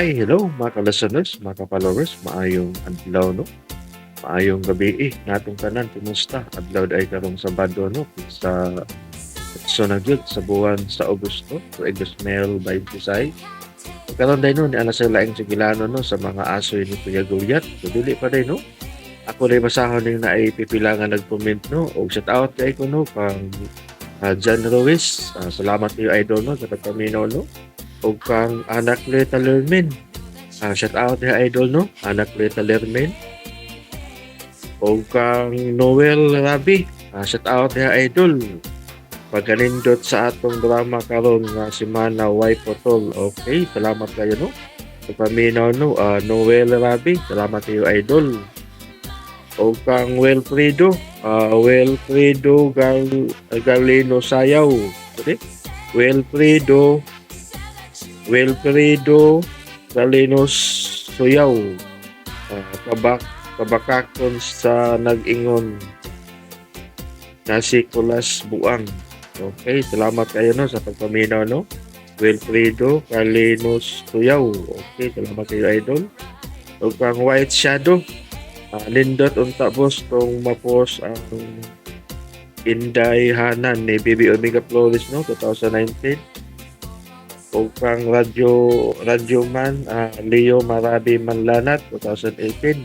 Hi, hello mga ka-listeners, mga ka-followers, maayong adlaw, no? Maayong gabi eh, natong tanan, kumusta? Adlaw ay karong Sabado, no? Sa so na gyud sa buwan sa Agosto, tuig 2026. Karon day no, ni ana sa laing sigilano, no, sa mga asoy ni Kuya Gulyat. So dili pa day no. Ako day basahon ning naay pipila nga nag-comment, no. Og shout out kay ko, no, kang John Ruiz. Salamat kayo, idol, no, sa pagpaminaw, no. Og kang Anak Leta Lermin. Shout out ni idol, no, Anak Leta Lermin. Og kang Noel Rabi. Shout out ni idol. Pagkanindot sa atong drama karon nga semana, Way Potol. Okay, salamat kayo, no. Pagpaminaw, no, Noel Rabi. Salamat kayo, idol. Og kang Wilfredo, Wilfredo Galino Sayaw. Okay? Wilfredo Galino Suyaw. Kabakakon sa nag-ingon na si Kulas Buang. Okay, salamat kayo, no, sa pagpaminaw, no. Wilfredo Calinos Tuyaw. Okay, salamat kayo, idol. Ug kang White Shadow. Lindot unta, boss, tong mapos ang Inday Hanan ni Bibi Omega Flores, no, 2019. Ug kang Radyo Man, Leo Marabi Manlanat 2018.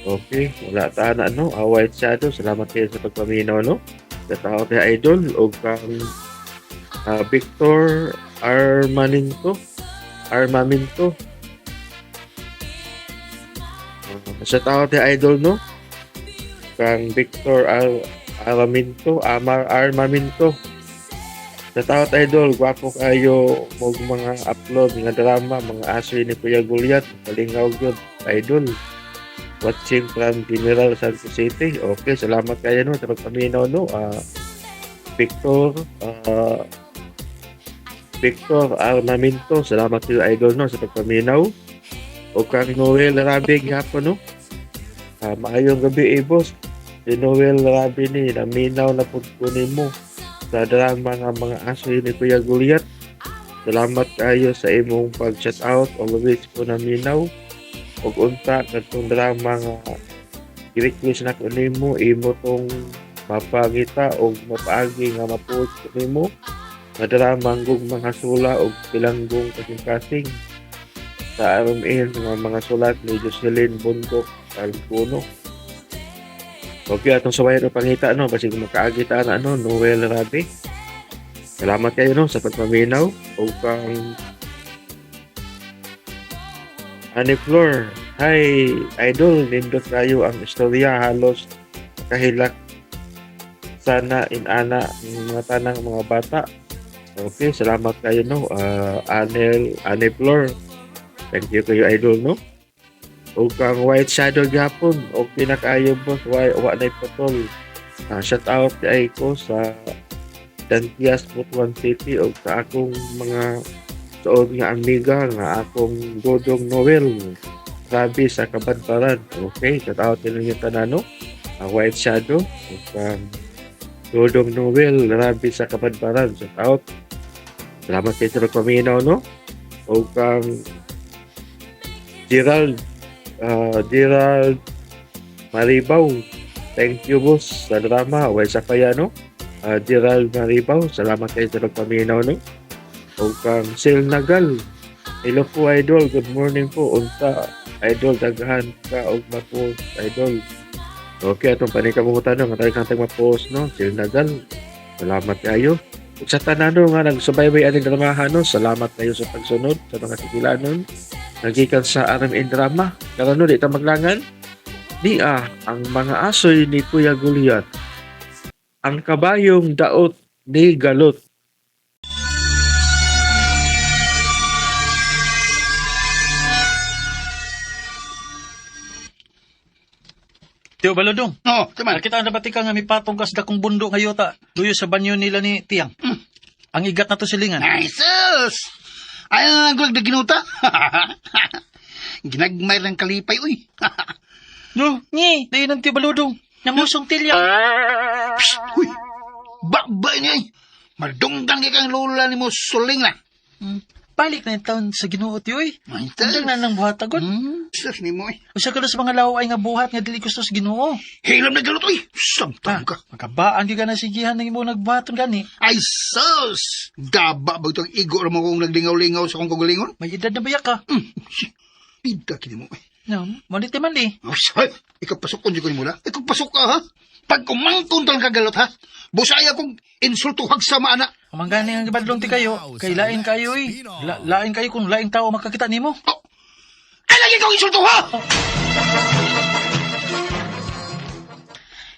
Okay, wala ta na, no. White Shadow, salamat kayo sa pagpaminaw, no. Sa tao kay idol ug kang Victor Armaninto Armaminto. Sa tao kay idol, no. Kang Victor Araminto, Amar Armaminto. Sa tao idol, gwapo kayo mog mga upload nga drama, mga asoy ni Kuya Gulyat, kalingaw gyud, idol. Watching from General Santos City. Okay, salamat kayo, no, sa pagpaminaw, no. Victor Victor Armaminto, salamat kayo, idol, no, sa pagpaminaw. O kang Noel Rabi gyapon, no. Maayong gabi eh, boss. Si Noel Rabi ni naminaw na pud ko nimo sa drama nga mga asoy ni Kuya Gulyat. Salamat kayo sa imong pag-shout out. Always ko naminaw. Ug unta kadtong drama nga i-request na ko nimo, imo tong mapangita og mapaagi nga ma-post ko nimo nga drama ang mga sula og pilanggong kasing-kasing sa RMN nga mga sulat ni Jocelyn Bundok Alguno. Okay, atong suwayan o pangita, no, basig makaagi ta na, no, Noel Rabi. Salamat kayo, no, sa pagpaminaw. O kang Annie Flor. Hi, idol, nindot kayo ang istorya, halos kahilak sana inana ang mga tanang mga bata. Okay, salamat kayo, no. Anel Annie Flor. Thank you kayo, idol, no. O kang White Shadow gyapon. Okay na kayo, boss. Why wa na putol. Shout out kay ko sa Dantias, Butuan City o sa akong mga suod nga amiga nga akong Godong Noel Rabi sa Kabadbaran. Okay, shout out din ninyo tanan, no? White Shadow o kang Godong Noel Rabi sa Kabadbaran. Shout out. Salamat kayo sa pagpaminaw, no? O kang Gerald Maribaw. Thank you, boss, sa drama. Way sa kaya, no? Gerald Maribaw, salamat kayo sa pagpaminaw, no? O kang Sil Nagal. Hello po, idol. Good morning po. Unta, idol, daghan ka og ma-post, idol. Okay, atong panikamutan, no, nga tayo kang ma-post, no? Sil Nagal. Salamat kayo. Ug sa tanan, no, nga nagsubaybay aning dramahan, no, salamat kayo sa pagsunod sa mga sigilanon. Nagikan sa RMN Drama. Karon, no, di ta maglangan. Nia ang mga asoy ni Kuya Gulyat. Ang kabayong daot ni Galot. Tiyo Balodong, Oo, tama. nakita na ba tika nga mipatong kas dakong bundo nga yuta, duyo sa banyo nila ni Tiang. Ang igat na to silingan. Ay, sus! Ayaw na lang na ginuta. Ginagmay lang kalipay, uy. No, ni, dayon ang Tiyo Balodong. Namusong tilya. Psst, uy. Bakba niya, eh. Madunggan kay kang lola ni mo suling na. Balik na yung taon sa Ginoo ti oy. Ay, Undang na nang buhat agad. Sus ni mo eh. Usa ka na sa mga lawa ay nga buhat nga dili gusto sa Ginoo. Hilam na galot oy. Samtang ka. Magkabaan gyud ka na sigihan ng imong nagbuhaton gani. Ay sus! Gaba ba itong igo ra mo kung naglingaw-lingaw sa akong kagalingon? May edad na ba ka? Pida kini mo eh. No, maniti man eh. Oh, say, ikaw pasok ko ni mo la. Ikaw pasok ka ha. Pag kumangkon talang kagalot ha. Busaya kong insulto hag sa maana. Manggani ang gibadlong ti kayo, kay lain kayo eh. Lain kayo kung laing tao makakita nimo. Oh. Ay lagi kong insulto ha.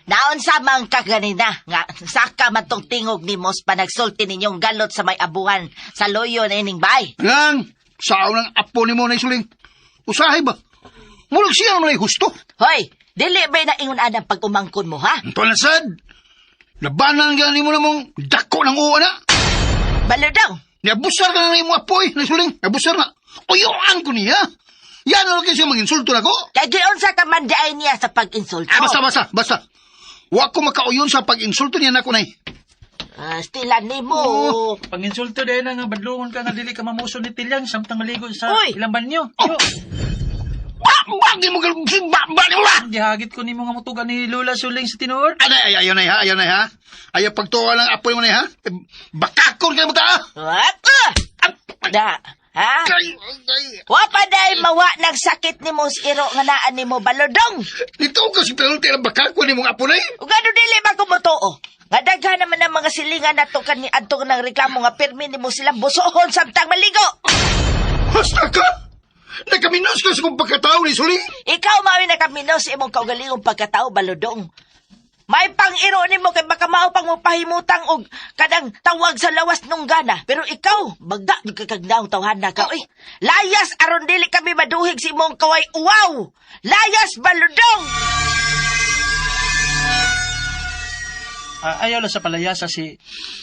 Naon sa man ka ganina nga saka man tong tingog ni Mos panagsulti ninyong galot sa may abuhan sa loyo na ining bay. Nang, sao ng apo ni mo na isuling. Usahay ba? Murag siya naman ay husto. Hoy, dili ba na ingon anang pag-umangkon mo ha? Tulasad, labanan gani mo namang dako ng uwa na. Balodong, Niabusar ka na ng imong apo eh, naisuling. Abusar na. Uyuan ko niya. Yan na lang siya mag-insulto na ko. kay giunsa ka man diay niya sa pag-insulto. Ah, basta, basta, basta. Wa ko makauyon sa pag-insulto niya nako nay. Ah, stila nimo. Oh. Panginsulto dahil na nga badlongon ka nga dili ka mamuso ni Tilyang samtang maligo sa Uy! ilang banyo. Oh! Yo, Ba, ba, di mo gal- ba, ba, di mo la! gihagit ko nimo nga mutugan ni Lola Suling sa tinuod. Anay, ay, ayaw na ha, ayaw na ha. Ayaw pagtuwa ng apo mo na ha. Eh, Bakakon kayo mo ta ha. What? Ah! Da, ha? Ay, ay, Wa pa day mawa ng sakit ni Mos iro nga naan nimo balodong. Dito ka si penalty ang bakakon ni mong apo na eh. Ug ano dili ba kumutuo? Nga daghan naman ang mga silingan nato kani adto ng reklamo nga pirmi nimo silang busohon samtang maligo. Basta ka! Nakaminos ka sa kong pagkatao ni Suling. Ikaw mao'y nakamino sa imong kaugalingong pagkatao balodong. May pang-iro nimo kay baka mao pang mopahimutang og kanang tawag sa lawas nung gana. Pero ikaw, bagda gyud ka kag naong tawhana ka oy. Layas aron dili kami maduhig sa imong kaway uwaw. Layas balodong. Ah, ayaw lang sa palayasa si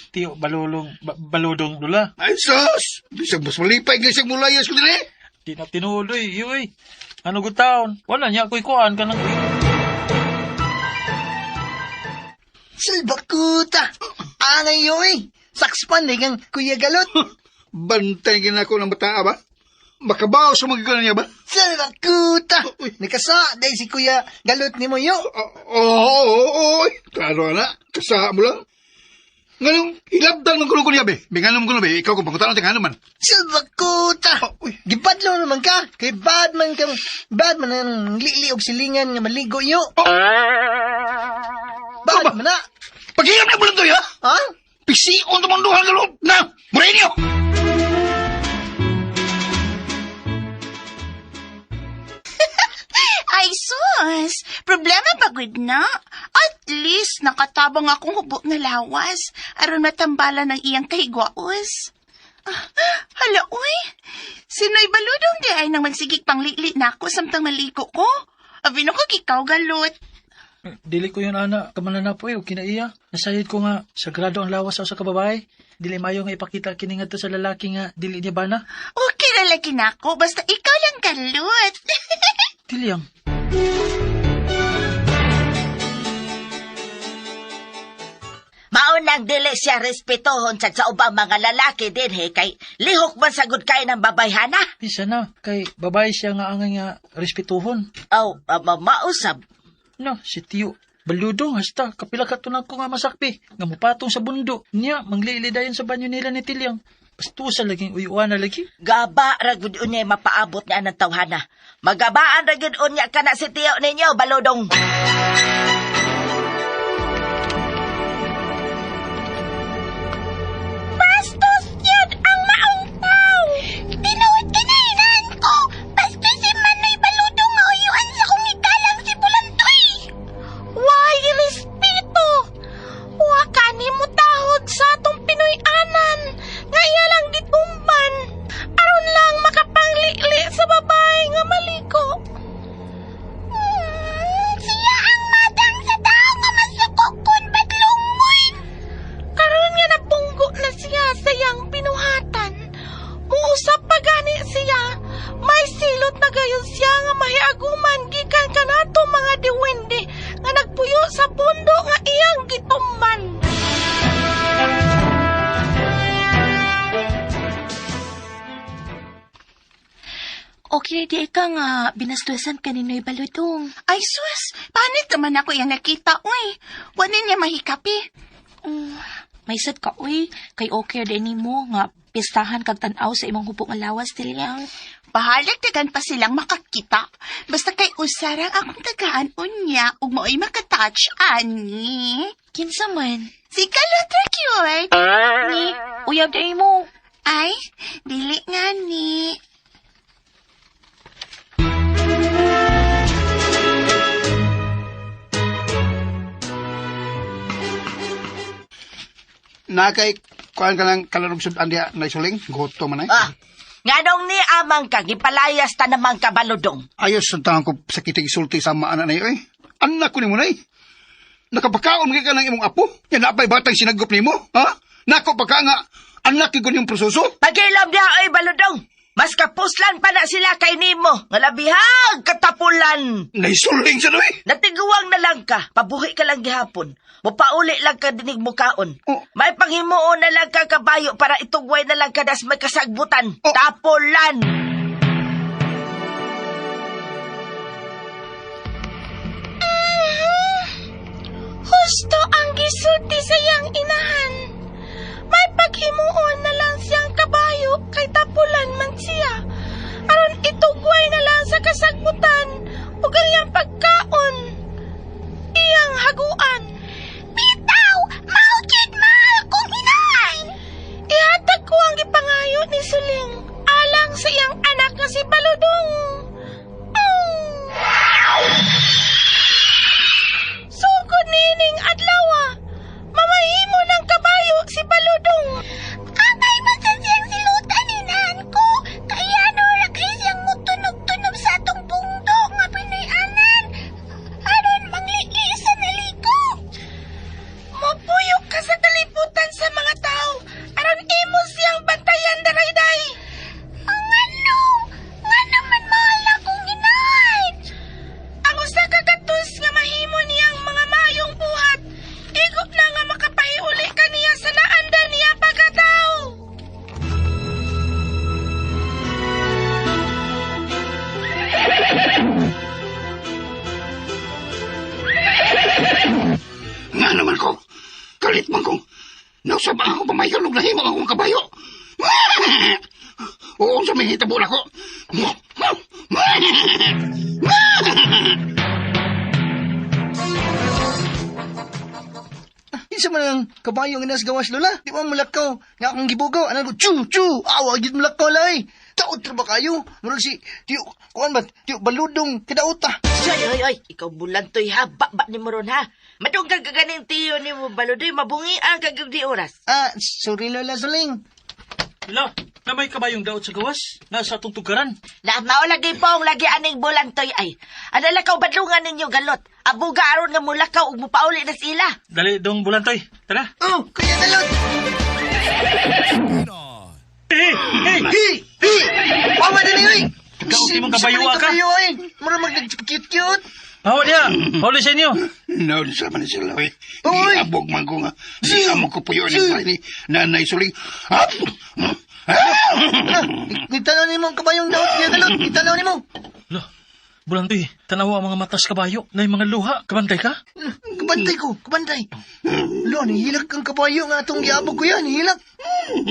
Tio Balulong, Baludong Lula. Ay, sus! Bisag mas malipay nga siyang mulayas ko din eh. Di na tinuloy, yoy. Ano gud taon? Wala niya ako'y kuan kanang Salbakuta! Anay yoy! Sakspan eh kang Kuya Galot! Bantay gina ko ng bata ba? Makabaw sa mga ganun niya ba? Salbakuta! Nakasa, dahil si Kuya Galot ni mo yo! Oo, oo, oo. Klaro na. Kasaha mo lang. Ngayon, ilabdang ng kulong ko niya, be. Binganom ko na, be. Ikaw kung pangutan natin, naman. Salbakuta! Oh, uy. Gibadlo naman ka! Kay bad man ka, bad man ang lili og silingan nga maligo yo! Bad Aba. man na! Paghirap na mo lang to, ha? Ha? Pision tumunduhan ka loob na! Murenyo! Ay, sus! Problema pagod na. At least, nakatabang akong hubo na lawas. Aron matambala ng iyang kahigwaos. Ah, hala, uy! Sino'y baludong di ay nang magsigig panglikli na ako samtang maliko ko. Abi na ko ikaw galot. Dili ko yun ana kamanana po eh, og kinaiya. Nasayod ko nga sagrado ang lawas sa usa ka babae. Dili mayo nga ipakita kini ngadto sa lalaki nga dili niya bana. Okay na lagi na ako, basta ikaw lang galot. Dili ang. Mao nang dili siya respetuhon sad sa ubang mga lalaki dinhi kay lihok man sagud kay ng babayhana. Bisa na kay babae siya nga angay nga respetuhon. Aw, mausab. No, si Tio Baludong hasta kapila ka tunang ko nga masakpi nga mupatong sa bundo niya manglili dayon sa banyo nila ni Tilyang. Bastusa laging uyuan na lagi. Gaba ra gud unya mapaabot niya ng tawhana. Magabaan ra gud unya kana si tiyo ninyo balodong. Bastos yun ang maong tao. Tinuod ka na inaan ko. Basta si Manoy Baludong nga uyuan sa kong ikalang si Bulantoy. Why respeto? Wa kani mo tahod sa atong Pinoy-anan. Nga iya lang gitumban. Aron lang makapanglikli sa babae nga maliko. Siya ang Okay, di ka nga binastusan ka ni Noy Baludong. Ay sus, panit naman ako iyang nakita, uy. Wala niya mahikapi. May sad ka, uy. Kay okay din nimo nga pistahan kag tan-aw sa imong hubog nga lawas, Tilyang. Bahalag tagan pa silang makakita. Basta kay usarang akong tagaan unya ug mao'y makatouch ani. Kinsa man? Si Kalutro cute. Ni, uyab di mo. Ay, dili nga ni. Nakay, kuhan ka ng kalarog sudan diya na isuling. Goto man ay. Ah, nganong ni amang ka, gipalayas ta namang ka, Baludong. Ayos ang tangan ko sa kitig isulti sa maana na iyo eh. Anak ko ni mo na eh. Nakapakaon ka ng imong apo. Yan napay batang sinagup nimo, ha? Nako pa ka nga anak ko niyong proseso. Pagilom niya, oy, Baludong. Mas kapuslan pa na sila kay nimo. Nga labihag katapulan. Naisuling sa eh. Natiguang na lang ka, pabuhi ka lang gihapon. Mupauli lang ka dinig mukaon. Oh. May panghimuon na lang ka kabayo para itugway na lang ka das may kasagbutan. Oh. Tapulan! Husto ang gisulti sa iyang inahan. May paghimuon na lang siyang kabayo kay tapulan man siya. Aron itugway na lang sa kasagbutan ug ang iyang pagkaon. Iyang haguan. Bitaw! Mao gyud mahal kong inahan! Ihatag ko ang gipangayo ni Suling alang sa iyang anak nga si Baludong. Mm. Sugod nining adlaw. Mamahimo ng kabayo si Baludong. Angay man sa siyang silutan inahan ko. Kaya no ra kay siyang mutunog-tunog sa atong bungdo nga Pinoy-anan. Aron mangligi sa naliko. Mupuyok ka sa kalibutan sa mga tao. Aron imo siyang bantayan darayday. Ang ano? Nga naman mahal akong inahan. Ang usa ka katus nga mahimo niyang mga mayong buhat. Igop na nga makapahiuli kaniya sa naandan niya pagkatao. Nga naman ko. Kalit man ko. Nausab ang akong pamayon ug nahimo ang akong kabayo. Oo, sa may hitabo na ko. Kinsa man ang kabayo nga nas gawas lola? Di ba mulakaw? Nga akong gibugaw. Ano ko, chu, chu! Awa, gid mulakaw lay. Taot ra ba kayo? Murag si, tiyo, kuan ba? Tiyo, baludong, kadauta. Ay, oy, oy, ikaw bulantoy ha, ba, ba ni mo ron ha. Madunggan ka ganing tiyo ni mo, Baludoy, mabungi ang kagig di oras. Ah, sorry lola suling. La, na may kabayong daot sa gawas. Nasa atong tugaran. Na mao lagi pong lagi aning bulantoy ay. Anala ka badlungan ninyo galot. Abuga aron nga mulakaw ug mupauli na sila. Dali dong bulantoy. Tara. Oh, kuya galot! Hey, hey! Hi! Hi! Wawa din oy! Tagauti mong kabayo ka. Kabayo ay! Murag mag cute-cute. Hawa niya. Huli sa inyo. No, sa man sila eh. Oy! Giabog man ko nga. Giamog ko puyo ni ni nanay suling. Ah! Ah, itanaw nimo ang kabayong daot, kuya galot. Itanaw nimo. La, bulantoy, tanawa ang mga matas kabayo na yung mga luha. Kabantay ka? Kabantay ko, kabantay. Lo, nihilak ang kabayo nga atong giabog ko yan, nihilak.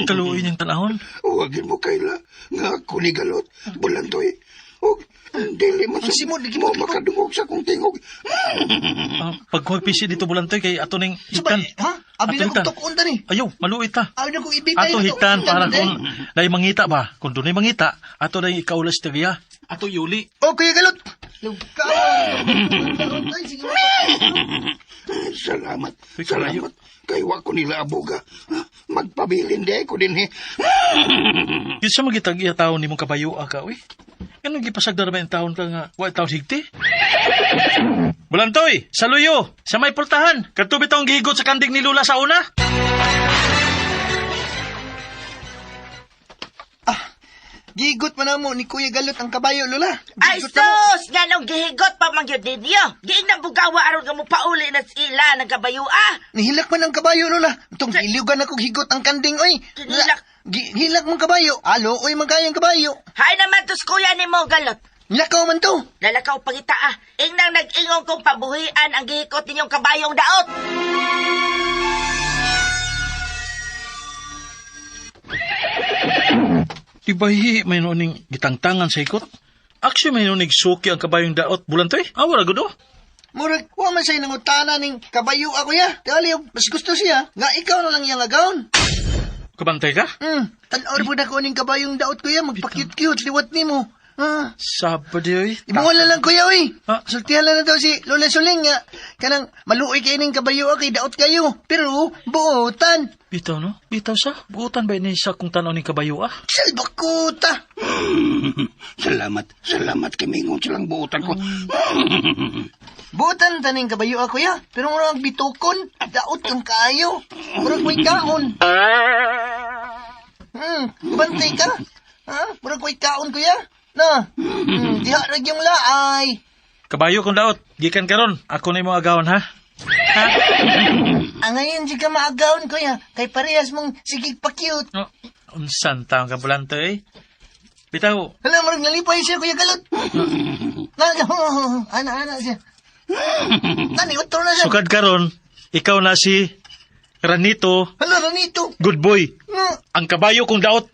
Kaluoy niyang tanahon. Huwagin mo kaila nga ako ni galot bulantoy. Og dili man Ang simod, mo gimot-gimot. makadungog sa akong tingog. Ah, pagkuhag pisi dito bulantoy kay ato ning Sabay, higtan. ha? Abi na Ato kong higtan. tukon tani. Ayaw, maluit ta. Abi na kong ibigay. Ato higtan para kung nay mangita ba? Kung dunay mangita, ato na ikaulas tagiya. Ato yuli. Oh, kuya galot. Lugaw. Ay, sige. Salamat. Uy, kalayo. Salamat. Kay wa ko nila aboga. Magpabilin di ko din he. Yun sa magitag iya taon ni mong kabayo ka, uy. Ganun gipasagdar ba yung taon ka nga, wa taon higti? Bulantoy, sa luyo, sa may pultahan. Kadto bitong gihigot sa kanding ni Lula sa una. Gigot man namo ni Kuya Galot ang kabayo, Lola. Ay Gigot na mo. sus! Nga nung gihigot pa man gyud ninyo. Giing bugawa aron nga mopauli na sila ng kabayo ah. Nihilak man ang kabayo, Lola. Itong iliugan ako higot ang kanding, oy. Kinilak. Hilak mong kabayo. Alo, oy, magkayang kabayo. Hay naman tos kuya nimo Galot. Nilakaw man to. Lalakaw pangita ah. Ingnang nag-ingong kong pabuhian ang gihikot ninyong kabayong daot. Di ba hi, may nooning gitangtangan sa ikot? Actually, may nooning suki ang kabayong daot bulantoy. Ah, wala gudo. Murag, wa man sa'yo nangutana ning kabayo ako ya. Tingali, mas gusto siya. Nga ikaw na lang iyang agawon. Kabantay ka? Tan-or po na ko ning kabayong daot kuya. Magpa-cute-cute, liwat nimo. Ah. Saba di oy. Imuha na lang kuya, oy. Ah. Sultihan lang na daw si Lola Suling nga. Kanang maluoy kayo ning kabayo kay daot kayo. Pero buotan. Bitaw no? Bitaw sa? Buutan ba ni sa kung tanaw ni kabayo ah? Salbakuta. Salamat, salamat kay Mingon silang buutan ko. Buotan taning kabayo ah, kuya. Pero murag bitukon. Daot kang kaayo. Murag may kaon. Bantay ka. Ha? Murag may kaon kuya. Na. Diha ra gyung laay. Kabayo kong daot. Gikan karon. Ako na imong agawon ha? Ha? Angayon di ka maagawon kuya. Kay parehas mong sigig pa cute. No. Unsan taong ka bulantoy? Bitaw, Hala, murag nalipay siya kuya Galot. Na, ana, ana siya. Nani, utro na siya. sukad karon, ikaw na si Ranito, Hala, Ranito. good boy. Nga. Ang kabayo kong daot.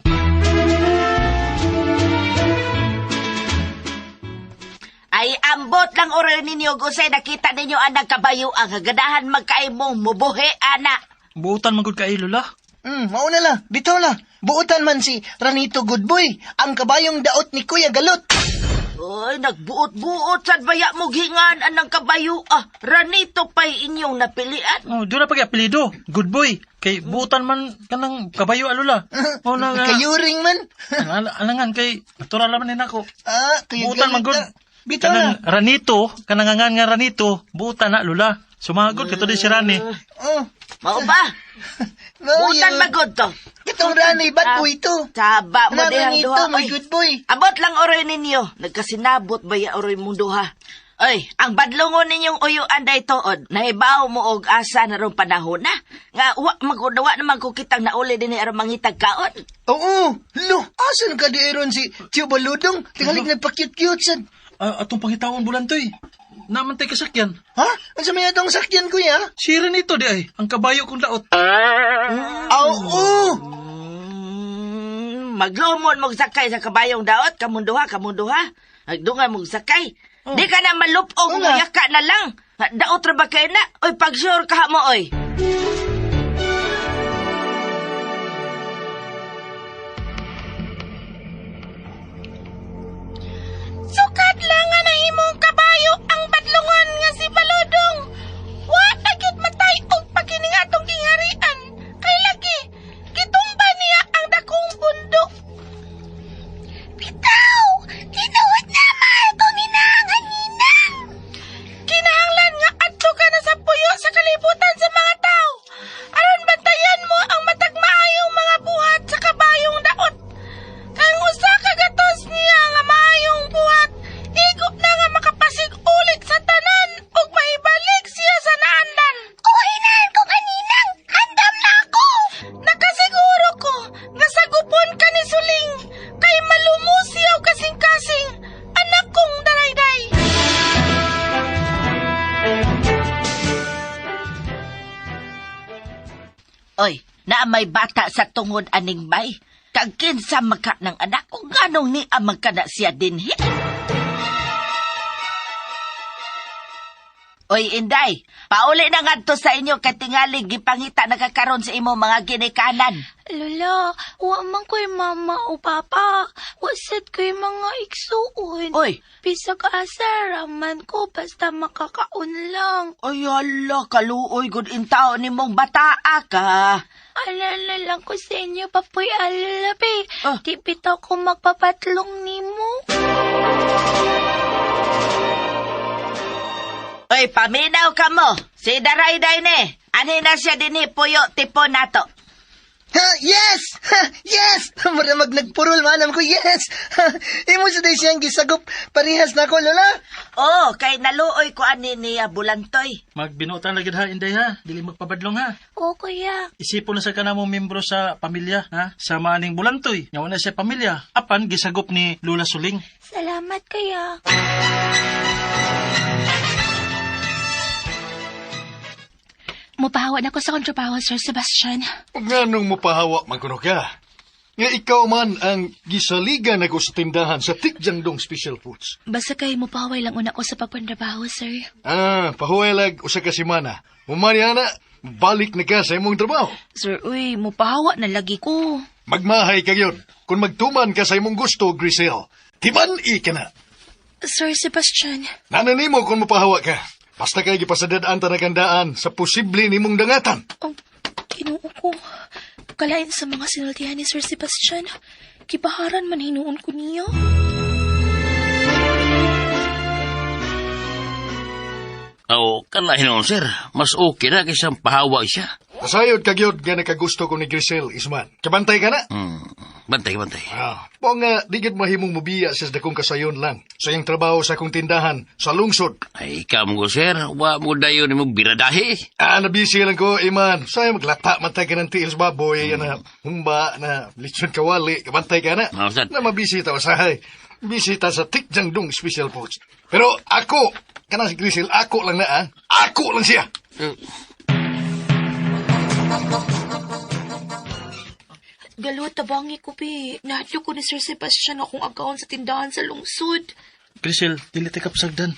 Ay ambot lang oray ninyo gusay nakita ninyo ang nagkabayo ang ganahan magkaimong mubuhi ana. Buutan man gud kay Lola. Mauna la. Bitaw la. Buotan man si Ranito Goodboy, ang kabayong daot ni Kuya Galot. Ay, nagbuot-buot sad baya mo gingan anang kabayo ah. Ranito pa'y inyong napilian. Oh, doon na pag apelyido. Good boy. Kay buutan man kanang kabayo alula. Mao na nga. Kayuring man. Alangan kay natural man din ako. Ah, Kuya Buutan man Galot. gud. na. Bitaw la. Kanang Ranito, kanang ngangan nga Ranito, buutan na lula. Sumagod kato din si Rani. Oh. Mao ba? No, Buutan yun. magod to. Itong Rani, bad boy to. Taba mo Ana, dihang Ranito, duha. my Oy, good boy. Abot lang oray ninyo. Nagkasinabot baya oray mong duha. Ay, ang badlongon ninyong uyuan day tuod. Nahibaw mo og asa na rong panahon na. Nga wa magunawa naman ko kitang nauli dinhi aron mangitag kaon. Oo. Lo, asan ka di ron si Tio Baludong? Tingalig nagpa-cute-cute sad. Ah, atong pangitawon bulantoy. Naman tay kasakyan. Ha? Ang sa may atong sakyan, kuya? Si Ranito di ay, ang kabayo kong daot. Aw, oo. Maglumon mong sakay sa kabayong daot, kamunduha, kamunduha. Nagdungay mong sakay. Oh. Di ka na malupong, Oo nga. yaka na lang. Daot ra ba kayo na? Oy, pag-sure ka mo, oy. Sukat lang nga na imong kabayo ang badlungon nga si Baludong. Wa na gyud matay og pakining atong giharian. Kay lagi gitumba niya ang dakong bundok. Bitaw! Tinuod na mahal kong inaangan nina. Kinahanglan nga adto ka na sa puyo sa kalibutan sa mga tao. Aron bantayan mo ang matag maayong mga buhat sa kabayong daot. Kang usa ka gatos niya nga maayong buhat, igo na nga makapasig ulit sa tanan ug maibalik siya sa naandan. O inahan ko kaninang, andam na ako. Nakasiguro ko nga sagupon ka ni Suling kay malumusiyaw kasing-kasing anak kong darayday. Oy, na may bata sa tungod aning bay. Kag kinsa maka ng anak o ganong ni amang kana siya dinhi. Oy, Inday, pauli na ngadto sa inyo kay tingali gipangita nagkakaroon sa imo mga ginikanan. Lola, wa man ko'y mama o papa. Wasad ko'y mga igsuon. Oy, Bisag asa raman ko basta makakaon lang. ay hala, kaluoy gud in tao nimong bataa ka. Alala lang ko sa inyo, papoy alalabi. Ah. Di bitaw ko magpapatlong nimo. Oy, paminaw ka mo. Si Darayday ni. Ani na siya dinhi puyo tipo nato. Ha, yes! Ha, yes! Mura mag nagpurol man ko, yes! Ha, imo sa day siyang gisagop, parehas na ko, Lola. Oh, kay naluoy ko ani niya Bulantoy. Magbinutan lagi ha, Inday ha. Dili magpabadlong ha. Oo, kuya. Isipon na sa kanamong membro sa pamilya, ha? Sa maning Bulantoy. Nga wala siya pamilya. Apan, gisagop ni Lula Suling. Salamat, kuya. Mupahawa na ko sa akong trabaho, Sir Sebastian. Nganong mupahawa man kuno ka? Nga ikaw man ang gisaligan ako sa tindahan sa Tikjangdong Special Foods. Basta kay mupahaway lang una ko sa pagpantrabaho, sir. Ah, pahuway usa ka semana. Humani ana, balik na ka sa imong trabaho. Sir, uy, mupahawa na lagi ko. Magmahay ka yun. Kung magtuman ka sa imong gusto, Grisel, timan-i ka na. Sir Sebastian, Nananimo kung mapahawa ka. Basta kay gipasadad-an ta na sa posible nimong dangatan. oh, Ginoo ko. Kalain sa mga sinultihan ni Sir Sebastian. Kibaharan man hinuon ko niyo. Oo, kalahin noon, sir. Mas okay na kaysa pahawa siya. Nasayod ka gyud nga nakagusto ko ni Grisel, Isman. Kabantay ka na. Bantay, bantay. Ah, po nga, di gyud mahimong mubiya sa dakong kasayon lang. Sa iyang trabaho sa akong tindahan, sa lungsod. Ay, ikaw mo, sir. Wa mo dayon mo biradahi. Ah, nabisi lang ko, Iman. Saya maglata man tayo ka ng tiil sa baboy, na humba, na lechon kawali, kabantay ka na. Ah, sir. Na mabisi ta, usahay. Busy ta sa Tikjangdong Special Foods. Pero ako, kanang si Grisel, ako lang na, ah. Ako lang siya. Galo, tabangi ko, bi. Nahadlok ko ni Sir Sebastian akong agawon sa tindahan sa lungsod. Grisel, dili ta kapsagdan.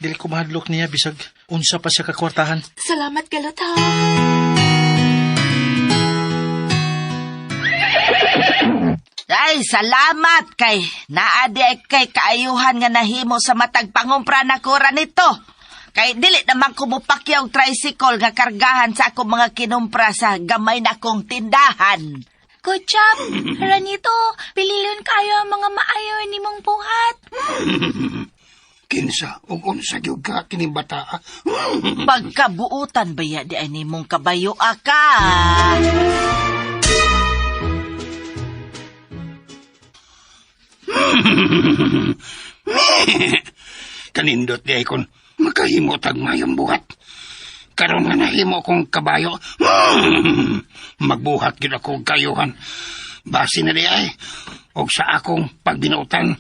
Dili ko mahadlok niya bisag unsa pa siya kakwartahan. Salamat, Galot, ha. Ay, salamat kay naadi ay kay kaayuhan nga nahimo sa matag pangumpra na kura nito. Kay dili naman ko mopakyaw og tricycle nga kargahan sa akong mga kinumpra sa gamay na kong tindahan. Good job! Ranito, pililyon kayo ang mga maayo ni mong buhat. Kinsa ug unsa gyud ka kining bata. Ah. Pagkabuutan ba ya di ay nimong kabayo ka? Kanindot di ay kon makahimo tag mayong buhat. Karon nga nahimo kong kabayo, magbuhat gyud ako og kayuhan. Base na di ay og sa akong pagbinutan.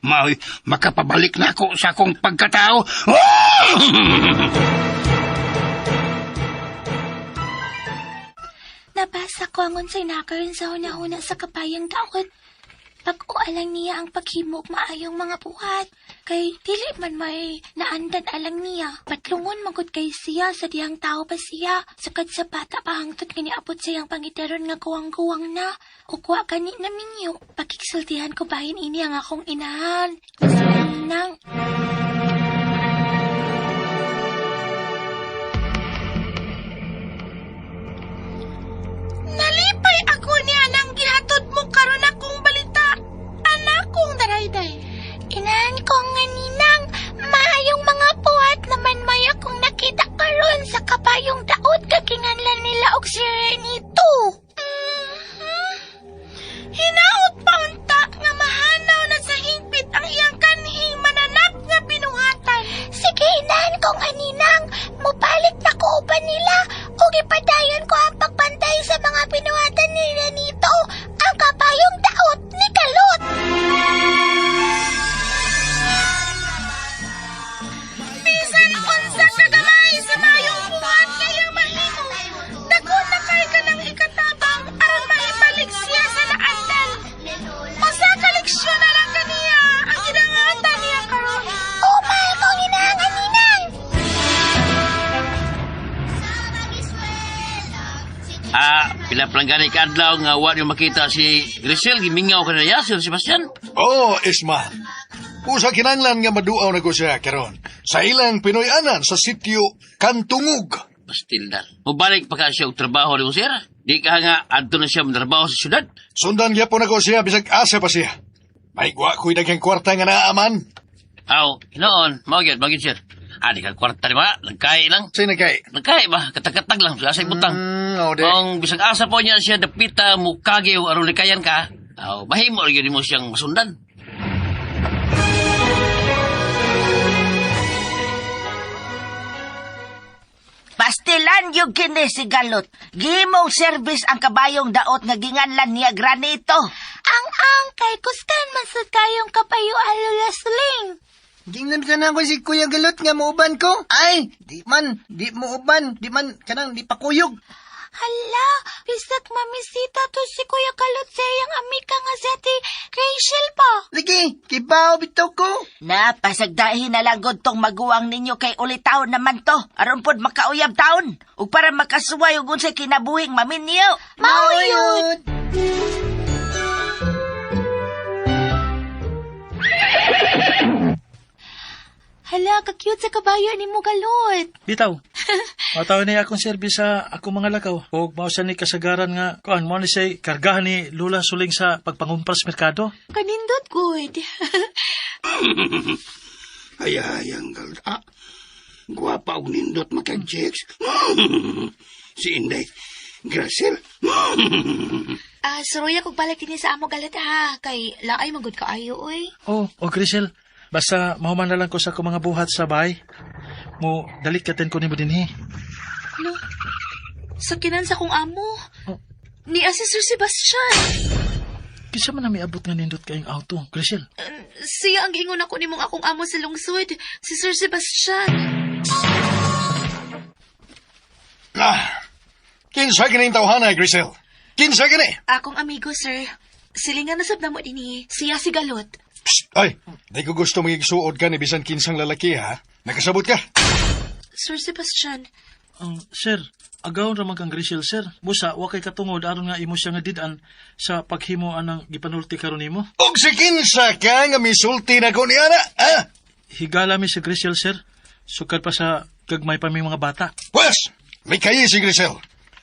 Maoy makapabalik na ako sa akong pagkatao. Nabasa ko ang unsay nakaron sa hunahuna sa kapayang daot. Pag-o alang niya ang paghimo og maayong mga buhat. Kay dili man may naandan alang niya. Patlungon magud kay siya sa dihang tao pa siya. Sukad sa bata pa hangtod nga niabot sa iyang pangiteron nga guwang-guwang na. Ug wa gani na minyo. Pakigsultihan ko bahin ini ang akong inahan. Nang Nalipay ako ni anang gihatod mo karon akong balita. Anak kong darayday. Inahan ko nga ninang, maayong mga buhat naman may akong nakita karon sa kabayong daot kakinganlan nila og si Renito. Mm-hmm. Hinaot pa unta nga mahanaw na sa hingpit ang iyang kanhing mananap nga binuhatan. Sige, inahan ko nga ninang, mubalik na ko uban nila ug ipadayon ko ang pagbantay sa mga binuhatan ni Renito, ang kabayong daot ni Kalot. Bisan unsa ka gamay sa mayong buhat nga iyang mahimo. Dako na kay ka ng ikatabang aron maibalik siya sa naandan. Usa ka leksyon na lang kaniya ang gidangatan niya karon. Oh, mahal kong inahan ninang. Ah, pila palanggani ka adlaw nga wa niyo makita si Grisel, gimingaw ka na niya, Sir Sebastian. Oh, Isman. Usa kinanglan nga maduaw na ko siya karon sa ilang Pinoy-anan sa sitio Kantungog. Pastildan. Mubalik pa ka siya og trabaho nimo, sir. Di ka nga adto na siya trabaho sa syudad. Sundan gyapon ako siya bisag asa pa siya. May wa ko'y daghang kwarta nga naaman. Aw, noon, mao gyud, mao gyud, sir. Adi ka kwarta di ba? Nagkay lang. Sa'yo nagkay? Nagkay ba? Katag-katag lang. Sa butang. Oh, di. Ang bisag asa po niya siya dapita mukagi o aron likayan ka. Aw, mahimo gyud mo siyang masundan. Pastilan yung kini si Galot. Gihimong service ang kabayong daot nga ginganlan niya granito. Ang angkay, kustan man sa kayong kapayo Lola Suling. Gingnan ka na ako si Kuya Galot nga muuban ko. Ay, di man, di muuban, di man, kanang di pakuyog. Hala, bisag mamisita to si Kuya Galot sa iyang amika nga si Ate Rachel pa. Lagi, kibaw bitaw ko. Na, pasagdahin na lang gud tong maguwang ninyo kay ulitaon naman to. Aron pod makauyab taon. Ug para makasuway og unsay kinabuhing maminyo. Mauyod! Hala, ka-cute sa kabayo ni mo Galot. Bitaw. Mataw ni akong service sa akong mga lakaw. Ug mao sa ni kasagaran nga kuan mo ni say kargahan ni Lula Suling sa pagpangumpras merkado. Kanindot good. Ay, ay, ang galot. Ah, guwapa og nindot makag-chicks. Si Inday. Gracel. Ah, suruya kog balik dinhi sa amo Galot ha, kay laay magud kaayo oy. Oh, o Grisel, basta mahuman na lang ko sa akong mga buhat sa bahay. Mo dali katen ko nimo dinhi. Lo, sakinan sa kong amo. Oh. Ni si Sir Sebastian. Kinsa man na miabot nga nindot kayong auto, Grisel? Siya ang giingon ako nimong akong amo sa lungsod, si Sir Sebastian. Ah, kinsa kining tawhana, Grisel? Kinsa kini? Akong amigo, sir. Silingan na sab namo dinhi. Siya si Galot. Psst, ay, di ko gusto magigsuod ka ni bisan kinsang lalaki, ha? Nakasabot ka? Sir Sebastian, Sir, agawon ra man kang Grisel, sir. Busa wa kay katungod aron nga imo siya nga did-an sa paghimo anang gipanulti karon nimo. Og si kinsa ka nga misulti na ko ni ana, ha? Higala mi si Grisel, sir. Sukad pa sa gagmay pa mi mga bata. Pwes, likayi si Grisel.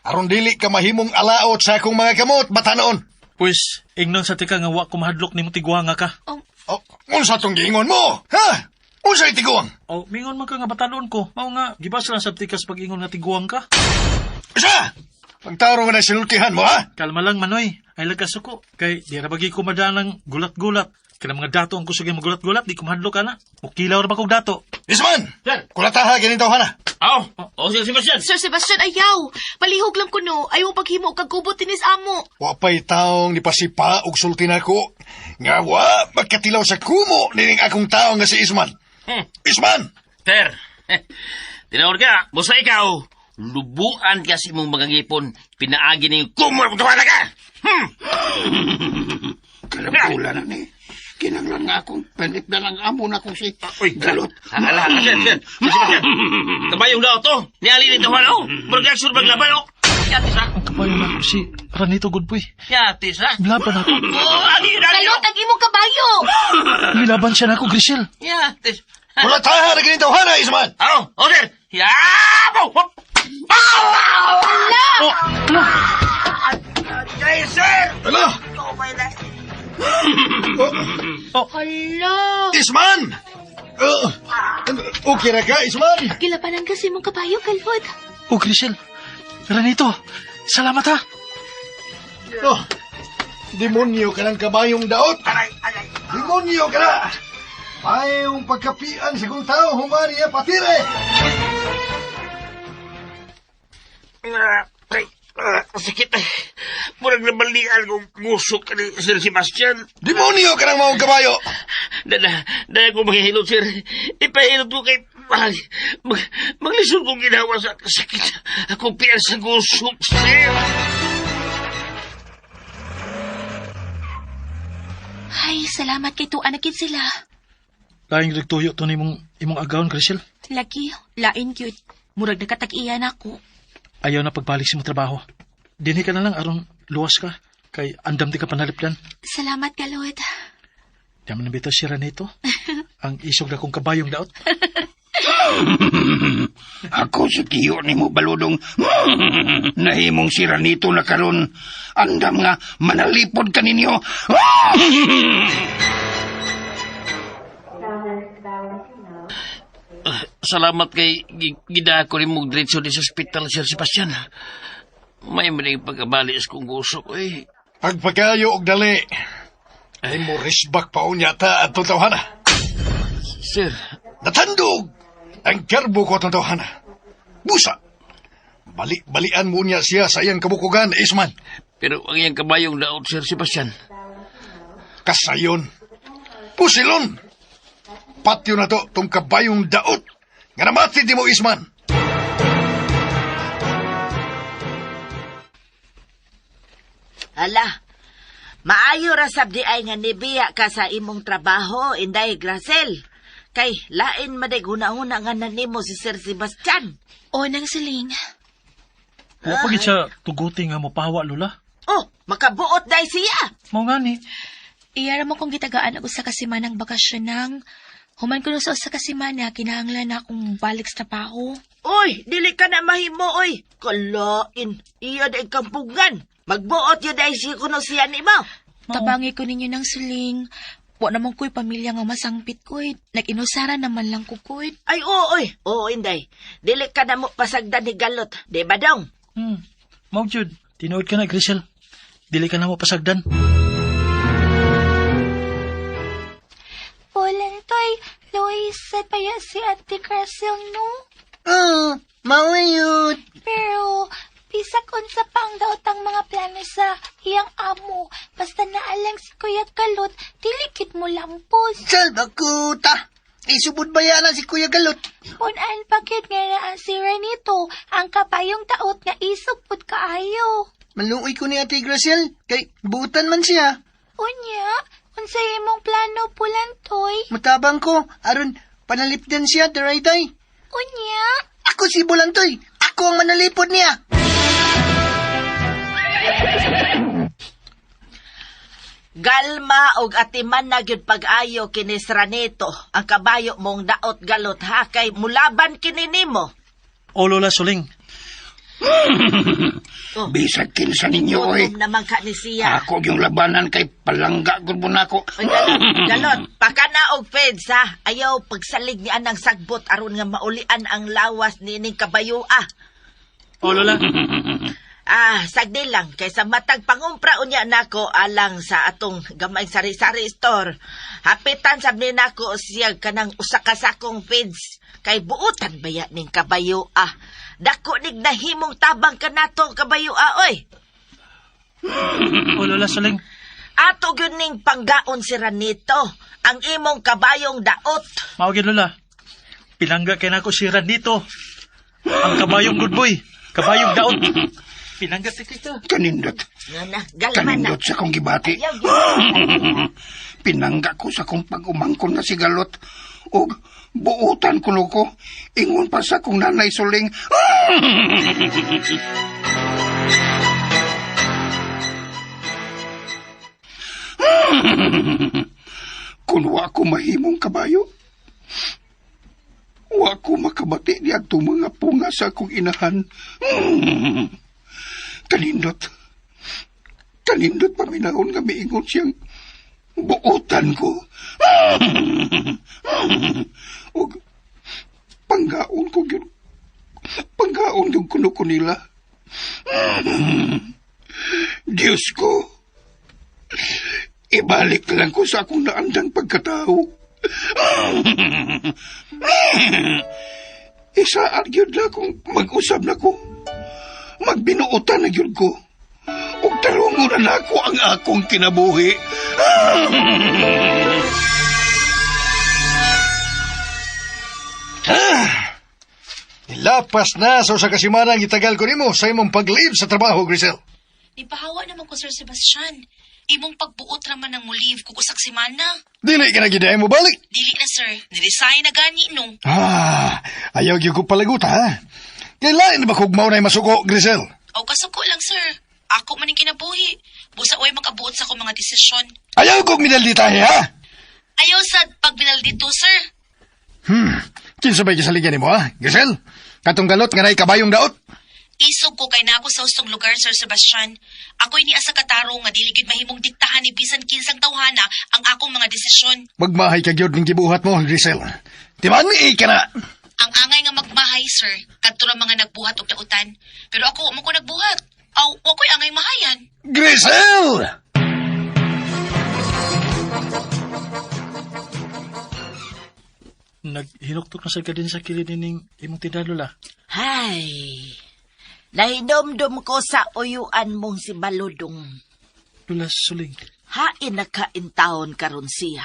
Aron dili ka mahimong alaot sa akong mga kamot, batanoon. Pwes, ingnon sa tika nga wa ko mahadlok nimo tigwanga ka. Oh, unsa tong giingon mo? Ha? Unsa itiguang? O, mingon man ka nga batanon ko. Mao nga, gibasa lang sa tikas pag-ingon nga tiguang ka. Sa! Pagtaro nga na sinultihan mo, ha? Kalma lang, Manoy. Ay lagkasuko. Kay di ra bagi ko madanang gulat-gulat. Kaya mga dato ang kusog yung magulat-gulat, di ko mahadlok ana. Mukilaw ra ba kog dato? Isman! Sir. Kulataha kining tawhana. Aw, oh, Sir Sebastian. Sir Sebastian, ayaw! Palihog lang kuno. Ayaw paghimo og kagubot dinis amo. Wa pa'y taong ni pasipa og sulti nako. Nga wa magkatilaw sa kumo nining akong tao nga si Isman. Isman! Sir, tinawag ka, busa ikaw, lubuan ka sa imong mga ngipon, pinaagi ning kumur kung tuwa ka! Kalambulan na ni. Kinanglan nga akong panit na lang amo na kong si Uy, Galot. Hala, sir, sir, Sir Sebastian, kabayong daw to, niali ni tawa oh, murag aksyon maglaban oh. Yatis ha, Ang kabayo na ako si Ranito Goodboy. yatis ha. Laban ako. Oh, ali, ali, Galot ang imong kabayo! Nilaban siya na ako, Grisel. Yatis. Kulataha na kining tawhana, Isman! Aw, oh, sir, yabaw! Hop! Oh, ala! Ay, sir! Ala! Hala! Isman! Okay ra ka, Isman? Gilabanan kasi imong kabayo, Galot. Oh, Grisel. Ranito, salamat ha. Oh, demonyo ka ng kabayong daot! Demonyo ka na! Mayong pagkapian sa kong tao, humani patire! Ay, sakit ay. Murag nabalian kong gusok ni Sir Sebastian. Demonyo ka ng maong kabayo! Dada, dada ko maghihilot, sir. Ipahilot ko kay... Ay, maglisod kong ginawa sa sakit. Ako piyan sa gusok, sir. Ay, salamat kay tuan na gid sila. Laing nagtuyo to ni imong agawon, Grisel. Lagi, lain gyud. Murag nakatag-iyan ako. Ayaw na pagbalik sa imong trabaho. Dinhi ka na lang aron luwas ka. Kay andam di ka panalipdan. Salamat, Galot. Di man nabitaw si Ranito. Ang isog na kong kabayong daot. Ako si tiyo ni mo baludong. Nahimong si Ranito na karon. Andam nga manalipod ka ninyo. Salamat kay gidako ni mo diretso di sa ospital, Sir Sebastian. May maning pagkabali sa kong gusok, eh. Pagpakayo og dali. Ay mo risbak pa unya ta at tawhana. Sir. Natandog! Ang karbo ko atong tawhana. Busa! Bali-balian mo niya siya sa iyang kabukugan, Isman. Pero ang iyang kabayong daot, Sir Sebastian. Kasayon. Pusilon! Patyo na to, tong kabayong daot. Nga namati di mo, Isman. Hala, maayo ra sab di ay nga nibiya ka sa imong trabaho, Inday Gracel. Kay lain maday huna-huna nga nanimo si Sir Sebastian. O nang siling. Wa pa gid siya tuguti nga mopawa, Lola. Oh, makabuot day siya. Mao ngani. Iyara mo kong gitagaan og usa ka semanang bakasyon nang. Human ko sa usa ka semana, kinahanglan na akong balik sa trabaho. Uy, dili ka na mahimo, oy. Kalain, iya day kampungan. Magbuot yun day siya kuno siya nimo. Tabangi ko ninyo ng suling. Wa naman ko'y pamilya nga masangpit ko. Nag-inusara naman lang ko koy. Ay, oo, oy. Oo, Inday. Dili ka na mo pasagdan ni Galot. Di ba dong? Mao jud, tinuod ka na, Grisel. Dili ka na mo pasagdan. Polantoy, Lois, sad paya si Ate Cressel, no? Oh, mauyot. Pero, bisag unsa pa ang daot ang mga plano sa iyang amo. Basta naalang si Kuya Kalot, dilikit mo lampos. Salba ko ta. Isubod ba yan si Kuya Galot? Punan pakit nga naa si Renito, ang kabayong taot nga isog pud kaayo. Maluoy ko ni Ate Graciel, kay buutan man siya. Unya, unsay imong plano Pulantoy? Mutabang ko, aron panalipdan siya, darayday. Unya, Ako si Bulantoy, ako ang manalipod niya. Galma og atiman na gyud pag-ayo kini Sranito, ang kabayo mong daot galot ha kay mulaban kini nimo. O Lola Suling, Oh. Bisag kinsa ninyo, oy. Gutom naman ka ni siya. Ako yung labanan kay palangga gud mo nako. Oy, galot, galot, pakana og feds ha. Ayaw pagsalig ni anang sagbot aron nga maulian ang lawas niining kabayo ah. O Lola, Ah, sagdi lang kay sa matag pangumpra unya nako alang sa atong gamay sari-sari store. Hapitan sab ni nako siya kanang usa ka sakong feeds kay buotan baya ning kabayo ah. Dako nig nahimong tabang kanato kabayo ah oy. o Lola Suling. Ato gyud ning panggaon si Ranito, ang imong kabayong daot. Mao gyud Lola. Pinangga kay nako si Ranito. Ang kabayong good boy, kabayong daot. Pinangga ti kita. Kanindot. Nga na, galman na. Kanindot sa kong gibati. Ayaw gyud. Pinangga ko sa kong pag-umangkon na si Galot. Og buutan kuno ko. Ingon pa sa kong nanay Suling. Kun wa ko mahimong kabayo, wa ko makabati ni adtong mga punga sa akong inahan. Kanindot. Kanindot paminahon nga miingon siyang buotan ko. Og panggaon ko gyud. Panggaon gyud kuno ko nila. Diyos ko. Ibalik lang ko sa akong naandang pagkatao. Isaan gyud na kung mag-usab na ko. Magbinuotan na gyud ko. Ug tarungon na nako ang akong kinabuhi. Ilapas na sa usa ka semana ang gitagal ko nimo sa imong pag-leave sa trabaho, Grisel. Nipahawa naman ko Sir Sebastian. Imong pagbuot raman ng mo-leave kung usak semana. Dili ka na gid mo balik. Dili na sir, niresign na gani no. Ah, ayaw gyud ko palaguta ha. Kay lain ba kog mao nay masuko, Grisel? Aw kasuko lang sir. Ako man ang kinabuhi. Busa way makabuot sa akong mga desisyon. Ayaw kog midalditahe ha. Ayaw sad pagbinal dito sir. Kinsa bay gisaligan nimo ha, Grisel? Katong galot nga nay kabayong daot. Isog ko kay nako sa ustong lugar Sir Sebastian. Ako'y niya sa kataro nga dili gyud mahimong diktahan ni bisan kinsang tawhana ang akong mga desisyon. Magmahay ka gyud ning gibuhat mo, Grisel. Timan ka na. Ang angay nga magmahay, sir, kadto ra mga nagbuhat og dautan. Pero ako mo ko nagbuhat. Aw, wa ko'y angay mahayan. Grisel! Naghinuktok na sa ka din sa kilid nining imong tindahan, Lola. Hay, nahinomdom ko sa uyuan mong si Baludong. Lola Suling, Hain na kain taon karon siya.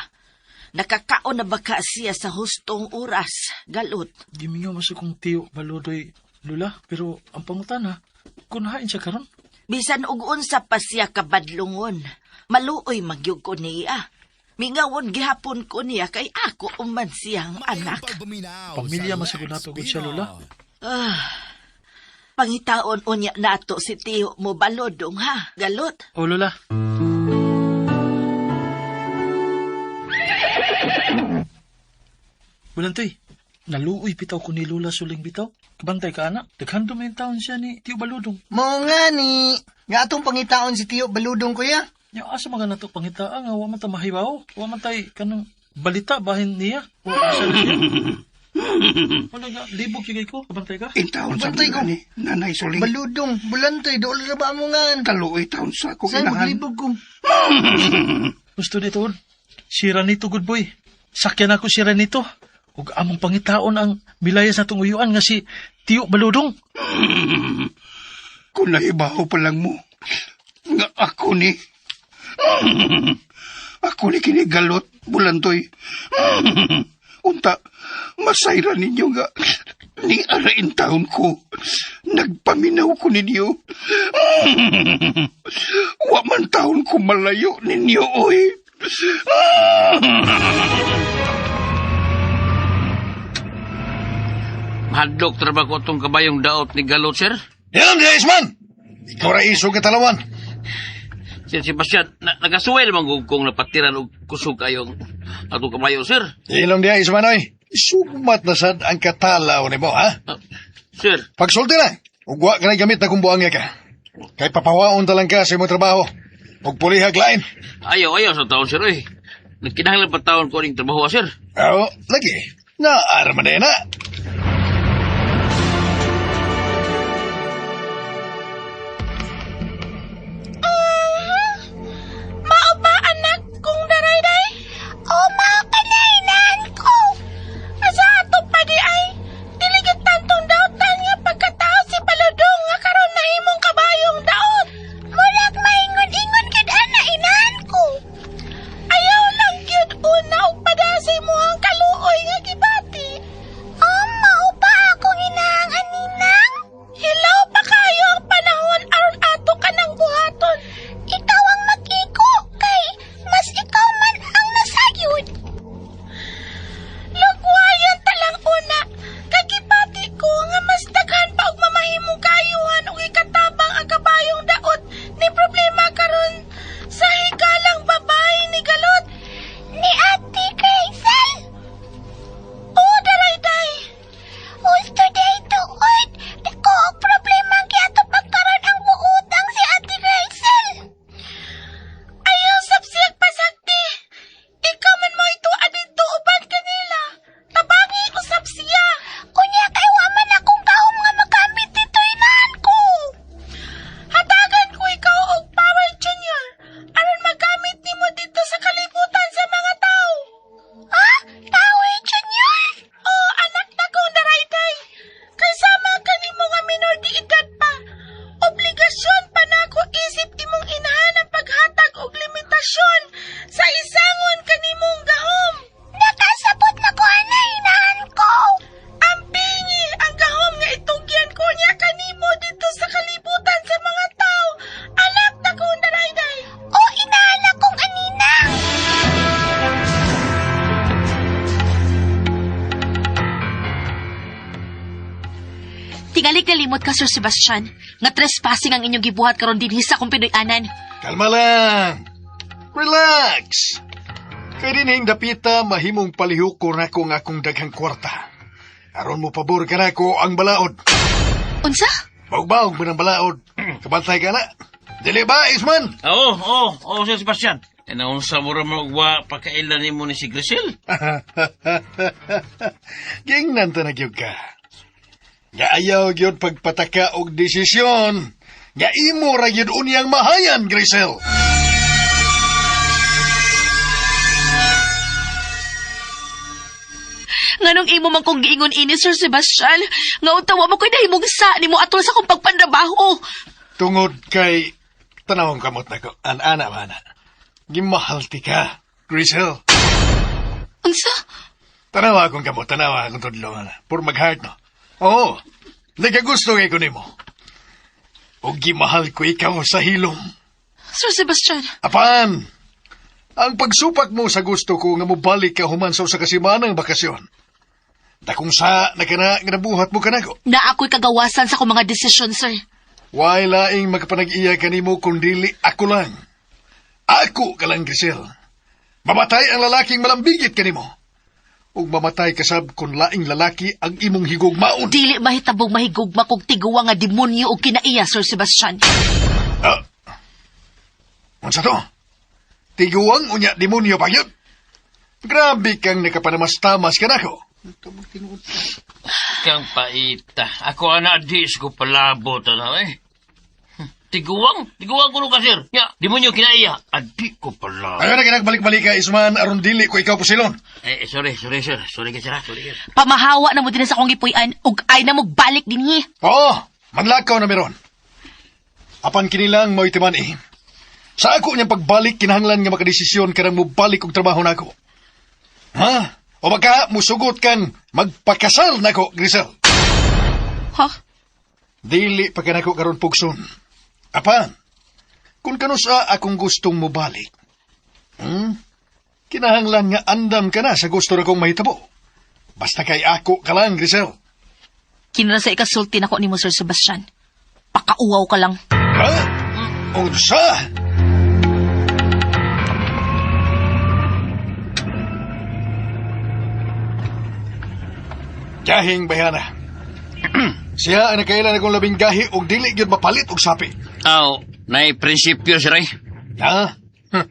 Nakakaon na baka siya sa hustong oras. Galot. Gimingaw man sa kong tiyo Baludoy, Lola. Pero ang pangutana, kung hain siya karon? Bisan og unsa pa siya kabadlungon, maluoy magyug ko niya. Mingawon gihapon ko niya kay ako uman siyang anak. Pamilya man siguro nato gud siya, Lola. Ah, pangitaon unya nato si tiyo mo Balodong ha, Galot. O, Lola. Bulantoy, naluoy bitaw ko ni Lola Suling bitaw. Kabantay ka, anak. Daghan may taon siya ni Tiyo Baludong. Mao nga ni, nga atong pangitaon si Tiyo Baludong kuya. Ya, asa mga nato pangitaa nga wa man ta mahibaw. Wa man tay kanang balita bahin niya. O asa na siya. Wala nga, libog yun ko. Kabantay ka. Intaon sa Bantay ko. ni Nanay Suling. Baludong, bulantoy, dool ra ba mo ngan? Kaluoy taon sa akong Say inahan. maglibog ko. Gusto nito, si Ranito, good boy. Sakyan ako si Ranito. Ug among pangitaon ang milayas natong uyuan nga si Tiyo Baludong. Kung nahibaw pa lang mo, nga ako ni, ako ni kinigalot, bulantoy. Unta, masayra ninyo nga, ni arain taon ko, nagpaminaw ko ninyo. Wa man taon ko malayo ninyo, oy. Mahadlok tra ba ko itong kabayong daot ni Galot, sir? Yan, di Isman! Ikaw ra isog katalawan. Sir Sebastian, nagasuway naman kung napatiran og kusog kayong atong kabayo, sir. Ilong diya, Isman, oy. Sugmat na sad ang katalaw nimo, ha? Ah, sir, Pagsulti na, ugwa ka na gamit na kumbuang ka. Kay papawaon ta lang ka sa imong trabaho. Ug pulihag lain. ayaw, ayaw sa taon, sir, oy. Nagkinahanglan pa taon ko ning trabaho, sir. Oo, lagi. Naara man na. Mao ba anak kong darayday? O mao ka na inahan ko. Asa ato pa di ay dili gyud tantong dautan nga pagkatao si Baludong nga karon nahimong kabayong daot. Murag maingon-ingon gid ana inahan ko. Ayaw lang gyud una og padasay mo ang kaluoy nga gibati. O mao ba akong inaang aninang? Hilaw pa kayo ang panahon aron ato ka ng buhaton. Ikaw ang mag-iko kay mas ikaw man ang nasayod. Lugwayan talang una kay gibati ko nga mas daghan pa og mamahimong kaayuhan ug ikatabang ang kabayong daot ni problema karon sa higalang babae ni Galot. Ni Ate Grazel. Oo, darayday. Husto day tuod. Dako og problema ang giato pagkaron ang buutang si Ate Grazel. Ayaw sab siyang pasagdi. Ikaw man mo ito adito uban kanila. Tabangi usab siya. Unya kay wa man akong gahom nga magamit dito inahan ko. Hatagan ko ikaw og Power Junior aron magamit nimo dito sa kalibutan sa mga tao. Ha? Power Junior? Oh, anak na kong darayday. Kay sama kanimo nga minor di edad pa. Obligasyon pa nako isip imong inahan ang paghatag og limitasyon sa isangon kanimong gahom. Nakasabot na ko ana inahan ko. Ang bingi ang gahom nga itugyan ko niya kanimo dito sa kalibutan sa mga tao. Anak na kong darayday. O inahan akong anina. Tingali kalimot ka, Sir Sebastian, nga trespassing ang inyong gibuhat karon dinhi sa akong Pinoy-anan. Kalma lang. Relax. Kay dinhing dapita mahimong palihok ko na ko nga akong daghang kwarta. Aron mo pabor ka na ko ang balaod. Unsa? Baog-baog mo ng balaod. Kabantay ka na. Dili ba, Isman? Oo, oo, oo, Sir Sebastian. E naunsa mo ra magwa pakailan nimo ni si Grisel? Ging Giingnan ta na gyud ka. Nga ayaw gyud pagpataka og desisyon. Nga imo ra gyud unyang mahayan, Grisel. Nganong imo man kong giingon ini, Sir Sebastian? Nga unta wa mo ko'y nahimong sa nimo atol sa akong pagpanrabaho. Tungod kay tanawang kamot nako, an-ana ba na. Gimahal ti ka, Grisel. Unsa? Tanawa akong kamot, tanawa akong tudlo. Ana. Pur mag-heart, no? Oo, nagagusto kay ko nimo. O gimahal ko ikaw sa hilom. Sir Sebastian, Apan, ang pagsupak mo sa gusto ko nga mobalik ka human sa usa ka semanang bakasyon. Dakong sa na kana nga nabuhat mo kanako. na ako'y kagawasan sa akong mga desisyon, sir. Way laing makapanag-iya kanimo kun dili ako lang. Ako ka lang, Grisel. Mamatay ang lalaking malambigit kanimo. Ug mamatay kasab kun laing lalaki ang imong higugmaon. Dili mahitabong mahigugma kog tiguwa nga demonyo o kinaiya, Sir Sebastian. Ah. Unsa to? Tiguang unya demonyo pa gyud. Grabe kang nakapanamastamas kanako. Kang paita. Ako ana dis ko palabot ana eh. Tiguang, tiguang ko ka sir. Ya, demonyo kinaiya. Adi ko palabot. Ayaw na kinagbalik-balik ka, Isman, aron dili ko ikaw pusilon. Eh, sorry, sorry sir. Sorry ka sir, ah. Sorry sir. Pamahawa na mo din sa akong gipuy-an ug ay na mo balik dinhi. Oo, manlakaw na meron. Apan kinilang mo'y timan eh. Sa ako niyang pagbalik, kinahanglan nga makadesisyon karang mobalik og trabaho nako. Ha? O baka musugot kan magpakasal nako, Grisel. Ha? Dili pa kanako karon pugson. Apan, kung kanusa akong gustong mobalik, Kinahanglan nga andam ka na sa gusto na kong mahitabo. Basta kay ako ka lang, Grisel. Kinara sa ikasulti nako nimo, Sir Sebastian. Pakauwaw ka lang. Ha? Unsa? Gahing bayana. Siya ang nakailan akong labing gahi og dili gyud mapalit og sapi. Aw, nay prinsipyo sir eh. Ha? Huh.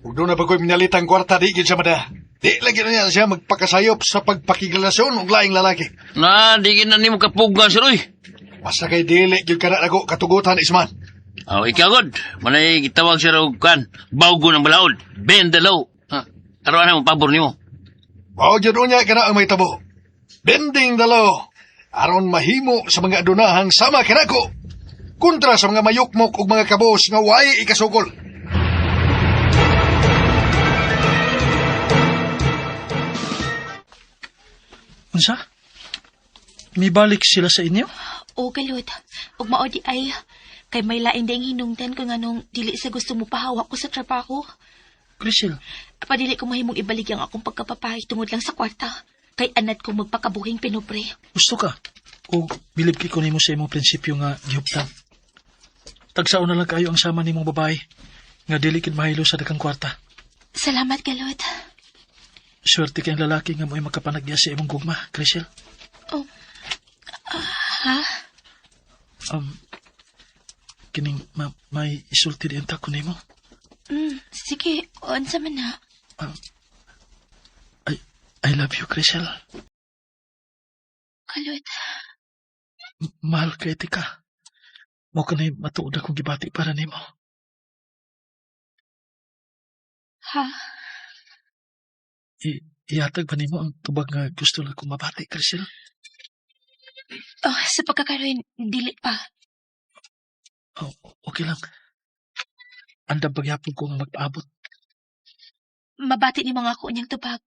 Ug doon na pa ko'y minalitang kwarta di gyud siya mada. Di lagi na niya siya magpakasayop sa pagpakigrelasyon og laing lalaki. Na, di gid na nimo kapuga sir oy. Basta kay dili gyud kana nako katugutan Isman. Aw, ikaw god. Manay gitawag sir og kan. Bawgo ng balaod. Bend the law. Ha. Aron ana mo pabor nimo. Mao gyud unya kana ang mahitabo. Bending the law aron mahimo sa mga adunahang sama kanako kontra sa mga mayukmok ug mga kabos nga way ikasukol. Unsa? Mibalik sila sa inyo? O galot, ug mao di ay kay may lain ding hinungdan ko nganong dili sa gusto mo pahawa ko sa trabaho. Grisel, Padili ko mahimong ibalik ang akong pagkapapahay tungod lang sa kwarta. Kay anad kong magpakabuhing pinobre. gusto ka. O bilib kay ko nimo sa imong prinsipyo nga gihuptan. Tagsaon na lang kayo ang sama nimong babae nga dili kid mahilo sa daghang kwarta. Salamat, galot. Swerte kay ang lalaki nga mo'y makapanagya sa imong gugma, Grisel. Oh. Ha? Kining may isulti di ko nimo. Sige, unsa man na. I love you, Grisel. Galot. Mahal kay tika. Mo kanay matuod akong gibati para nimo. Ha? Ihatag ba nimo ang tubag nga gusto lang kong mabati, Grisel? Oh, sa pagkakaroon, dili pa. Oh, okay lang. Andam pagyapon ko nga magpaabot. Mabati ni mga ako niyang tubag.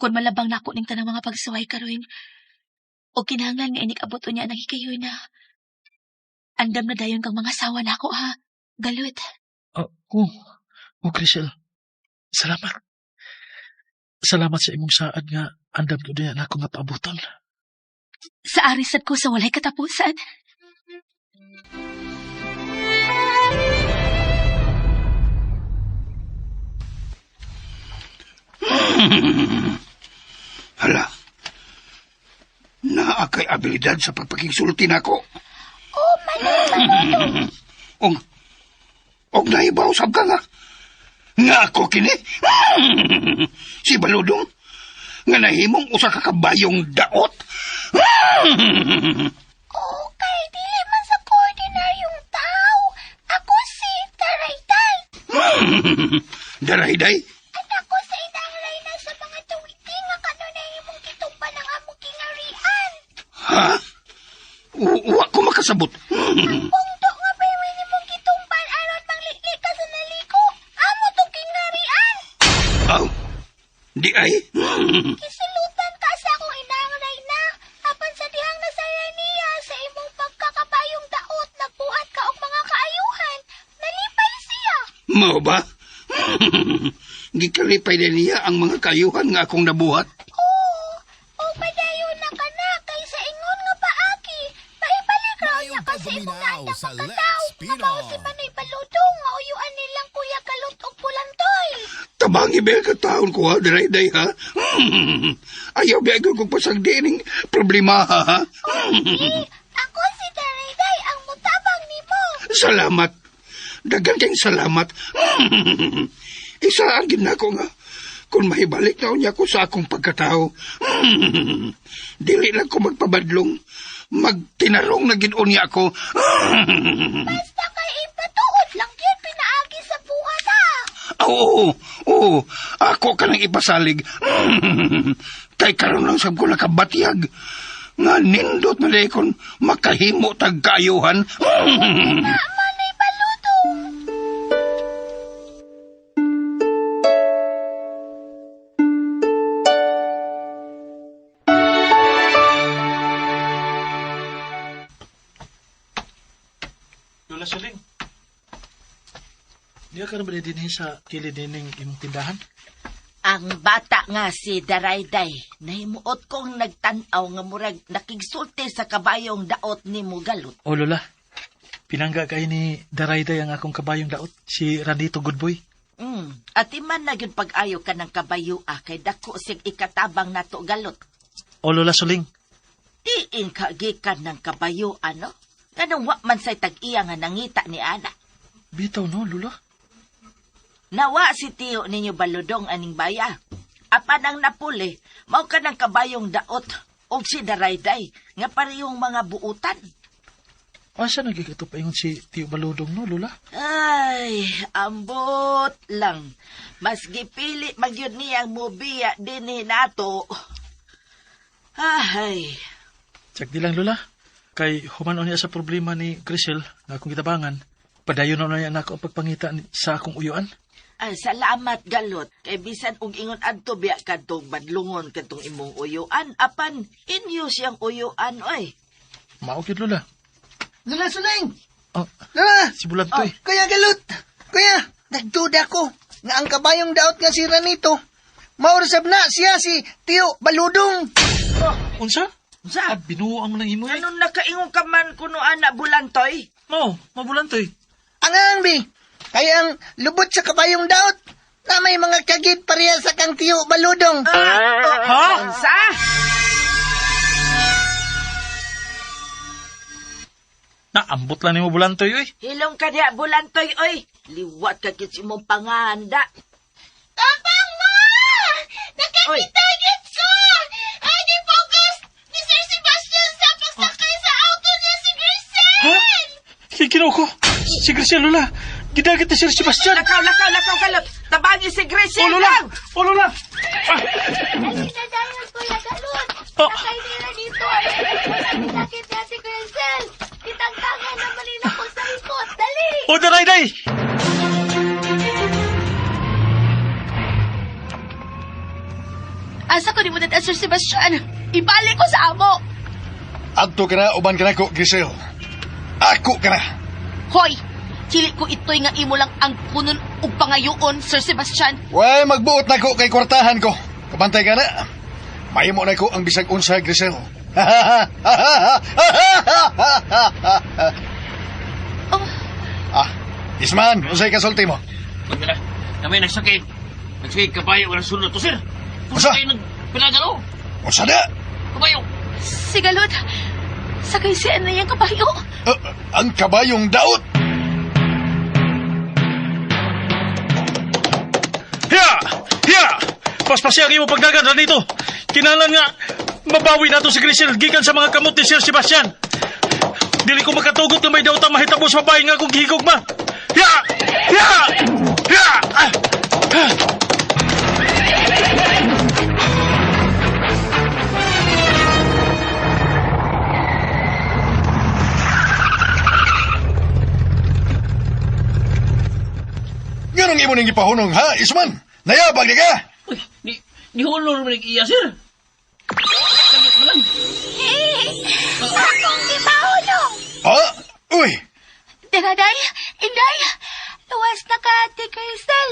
Kung malabang nako ning tanang mga pagsuway karon, o kinahanglan nga inikabot niya nang hikayon na. Andam na dayon kang mga sawa nako ha. Galut. Oh, oh, oh Grisel. Salamat. Salamat sa imong saad nga andam ko din ako nga paabuton. Sa arisad ko sa walay katapusan. Hala. Naa kay abilidad sa pagpakigsulti nako. Oh, Manong, Og og naibaw sab ka nga. Nga ako kini. Si Baludong. Nga nahimong usa ka kabayong daot. Oo, kay dili man sa ko ordinaryong tao. Ako si Taraytay. Darayday, At ako sa inang rayna sa mga tuwiti nga kanunay imong kitumba ng among kingarian. Ha? Wa ko makasabot. Bungto nga baywin imong gitumban aron manglikli ka sa naliko. Amo tong kingarian. Aw, di ay. Kisilutan ka sa akong inang rayna. Apan sa dihang nasaray niya sa imong pagkakabayong daot nagbuhat ka og mga kaayuhan. Nalipay siya. Mao ba? Gikalipay na niya ang mga kayuhan nga akong nabuhat. Oo, o padayon na ka na kaysa ingon nga paaki. Maibalik raw niya ka sa imong naandang pagkatao. Nga mao si Manoy Baludong nga uyuan nilang Kuya Kalot og Pulantoy. Tabangi ba ka taon ko ha, Darayday ha? Ayaw ba ko kong pasagdining problema ha? Eh, ako si Darayday ang mutabang nimo. Salamat. Daghan kayong salamat. Isaan gid nako nga kung mahibalik na niya ko sa akong pagkatao. Dili lang ko magpabadlong. Magtinarong na gid unya ako. Basta kay ipatuod lang gyud pinaagi sa buhat ha. Oo, oo, ako ka nang ipasalig. Kay karon lang sab ko nakabatyag. Nga nindot na kon makahimo tag kaayuhan. Na Manoy Baludong. Lola Suling. Diya ka na ba dinhi sa kilid nining imong tindahan? Ang bata nga si Darayday, nahimuot kong nagtan-aw nga murag nakigsulti sa kabayong daot ni Mugalot. O Lola, pinangga kay ni Darayday ang akong kabayong daot, si Ranito Goodboy. Ati man na gyud pag-ayo ka ng kabayo ah, kay dako sig ikatabang nato galot. O Lola Suling, Tiin ka gikan ng kabayo ano? Ganong wa man say tag-iya nga nangita ni ana. bitaw no, Lola. Nawa si tiyo ninyo baludong aning baya. Apan ang napuli, mao ka ng kabayong daot og si Darayday nga parehong mga buutan. Asa nagigito paingon si Tio Baludong no, Lola? Ay, ambot lang. Mas gipili magyud niyang mubiya dinhi nato. Ay, Tsak di lang, Lola. Kay human niya sa problema ni Grisel nga akong gitabangan, padayon na niya nako ang pagpangita sa akong uyuan. ay, salamat galot. Kay bisan og ingon adto biya kadtong badlungon kadtong imong uyuan apan inyo siyang uyuan oy. Mao gyud, Lola. Lola Suling! Oh, Lola! si Bulantoy. Oh, Kuya Galut! Kuya, nagduda ko nga ang kabayong daot nga si Ranito. Maurasab na siya si Tio Baludong. Unsa? Unsa? Ah, binuang mo ng imo eh. Anong nakaingon ka man kuno ana Bulantoy? Mao, mabulantoy. Ang ang bi, kaya ang lubot sa kabayong daot na may mga kagit pareha sa kang Tio Baludong. Ha? Unsa? Naambot lang nimo Bulantoy oy. Hilong ka diha Bulantoy oy. Liwat ka gid sa imong panganda. Tapang mo! Oy. Nakakita gid ko! Ay, di focus ni Sir Sebastian sa pagsakay sa auto niya si Grisel! Ha? Kikinaw ko. Si Grisel, Lola. Gidagit ni Sir Sebastian. Lakaw, lakaw, lakaw galot. Tabangi si Grisel. Oh, Lola! Oh, Lola! Ah, Dali na dayon, Kuya Galot! Oh. Sakay nila dito! Ay, Sakit niya si Grisel! Kitangtangan naman nila ko sa likod! Dali! oh, daray, day! Asa ko ni mo Sir Sebastian? Ibalik ko sa amo. Adto ka na, uban ka na ko, Grisel. Ako ka na. Hoy, dili ko ito'y nga imo lang ang kunon ug pangayoon, Sir Sebastian. Way, magbuot na ko kay kwartahan ko. Kabantay ka na. Mahimo na ko ang bisag unsa, Grisel. Oh. Ah, Isman, unsay kasulti mo? Pagkala, kami nagsakay. Nagsakay kabayo walang sulod to, sir. Unsa? Kayo nagpinagalo. Unsa na? Kabayo. Sigalot, sakay siya na iyang kabayo. Ang kabayong daot. Hiya! Hiya! Paspasya ang imo pagdagan, Ranito! Kinahanglan nga mabawi nato si Grisel gikan sa mga kamot ni Sir Sebastian. Dili ko makatugot nga may daotang mahitabo sa babae nga akong gihigugma. Ya! Ya! Ya! Ah! Ah! Nganong imo ning gipahunong ha, Isman? Nayabag di ka? Uy, ni, nihulor mo iya, sir. Sakit mo lang. Akong gipahulong! Ha? Uy, Daraday, Inday, luwas na ka, Ate Crystal.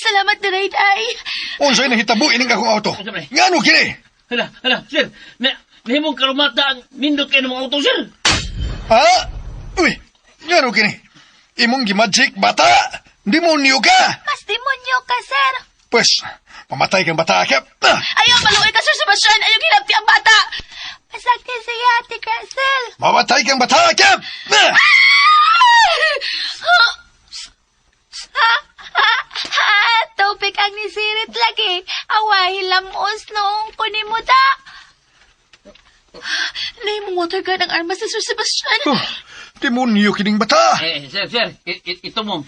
Salamat, Darayday. unsay nahitabo ining akong auto? Ngano kini? Hala, hala, sir. Na, nahimong karumata ang nindot kayo ng mga auto, sir. Ha? Uy, ngano kini? Imong gimagic bata. Demonyo ka. Mas demonyo ka, sir. Pwes, pamatay kang bata ka. Ah, Ayaw, maluoy ka, Sir Sebastian. Ayaw ginapti ang bata. Masakti siya, Ate Crystal. Mamatay kang bata ka. Ah! Tupik ang nisirit lagi. Awahi lamos noong kunimuta. Nahimong water gun ang armas ni Sir Sebastian. Oh, demonyo kining bata. Eh, sir, sir, ito mo.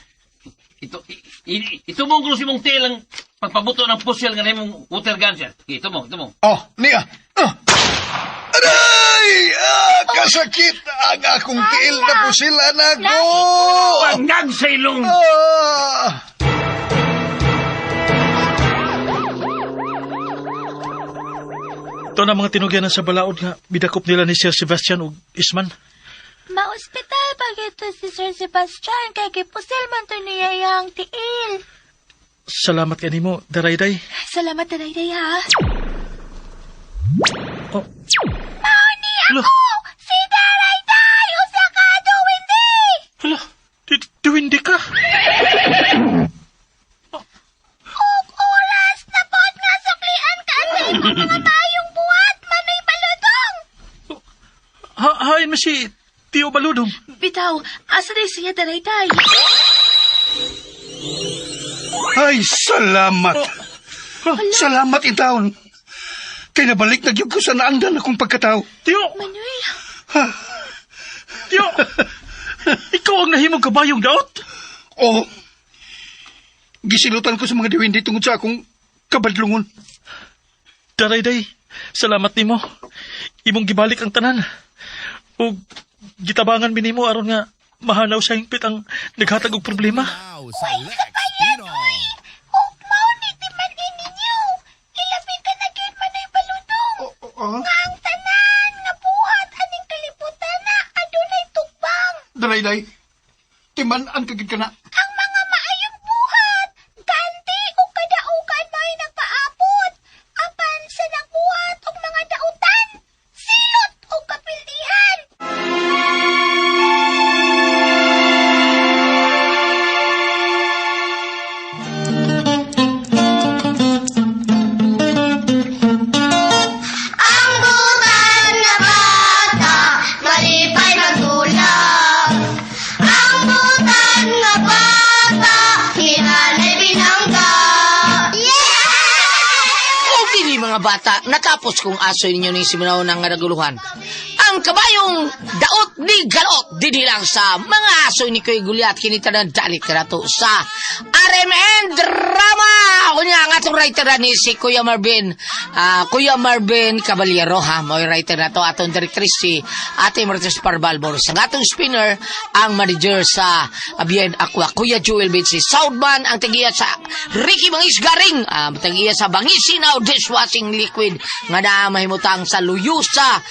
Ito, ito mo ang si mong tail ang pagpabuto ng pusil nga nahimong water gun, sir. Ito mo, ito mo. Oh, niya. Ah. Aray! Ah, kasakit ang akong tiil na pusil, anak ko! Pangag sa ilong! Ah! Ito na mga tinugyanan sa balaod nga bidakop nila ni Sir Sebastian ug Isman. Maospital pa gito si Sir Sebastian kay gipusil man to niya iyang tiil. Salamat kanimo, Darayday. Salamat, Darayday, ha? Oh. Mauni Hala. ako! Si Darayday! Usa ka duwindi! Hala, duwindi ka. Og oras na pod nga suklian ka sa imong mga maayong buhat, Manoy Baludong! Ha hain mo si Tio Baludong. Bitaw, asa na siya, Darayday? Ay, salamat. Salamat intawon. Kay nabalik na gyud ko sa naandan akong pagkatao. Tio! Manoy, Tio! Ikaw ang nahimong kabayong daot? Oo. Gisilutan ko sa mga diwindi tungod sa akong kabadlungon. Darayday, salamat nimo. Imong gibalik ang tanan. Ug gitabangan mi nimo aron nga mahanaw sa hingpit ang naghatag og problema. Og mao ni timan ninyo. Ilabi ka na gyud Manoy Baludong. Nga ang tanan nga buhat aning kalibutan na adunay tubang. Darayday, timan-an ka gid ka na. Ang mga maayong buhat, ganti ug kadaugan mao'y nagpaabot. Apan sa nagbuhat og mga dautan, silot og kapildihan. Ang butan na bata, malipay magdulak. Ang butan na bata, hinanay binangga. O dili mga bata, natapos kong aso ninyo ning simunaw ng naguluhan. Ang kabayong daot ni galot dinhi lang sa mga aso ni Kuya Gulyat kinita na dalit kanato sa RMN Drama. Kunya ang atong writer na ni si Kuya Marvin, Kuya Marvin Caballero ha, mo writer na to atong directrice si Ate Marites Parbalbor. Sa atong spinner ang manager sa Abien Aqua, Kuya Jewel Bates, si Southman ang tagiya sa Ricky Bangis Garing, tagiya sa Bangisinaw Dishwashing Liquid nga naa mahimutang sa Luyusa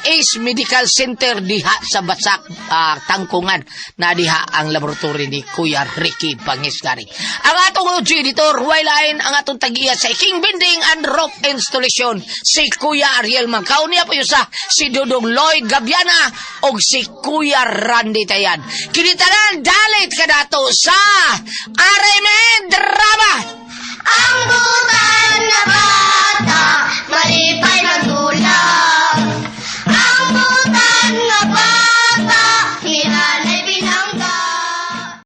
Ace Medical Center diha sa Basak Tangkungan na diha ang laboratory ni Kuya Ricky Bangis Garing. Ang atong OG editor, Line, ang atong tagiya sa King Binding and Rope Installation, si Kuya Ariel Mangkao niya po sa si Dudong Lloyd Gabiana og si Kuya Randy Tayan. Kinitanan, dalit kadato sa RMN Drama! Ang butan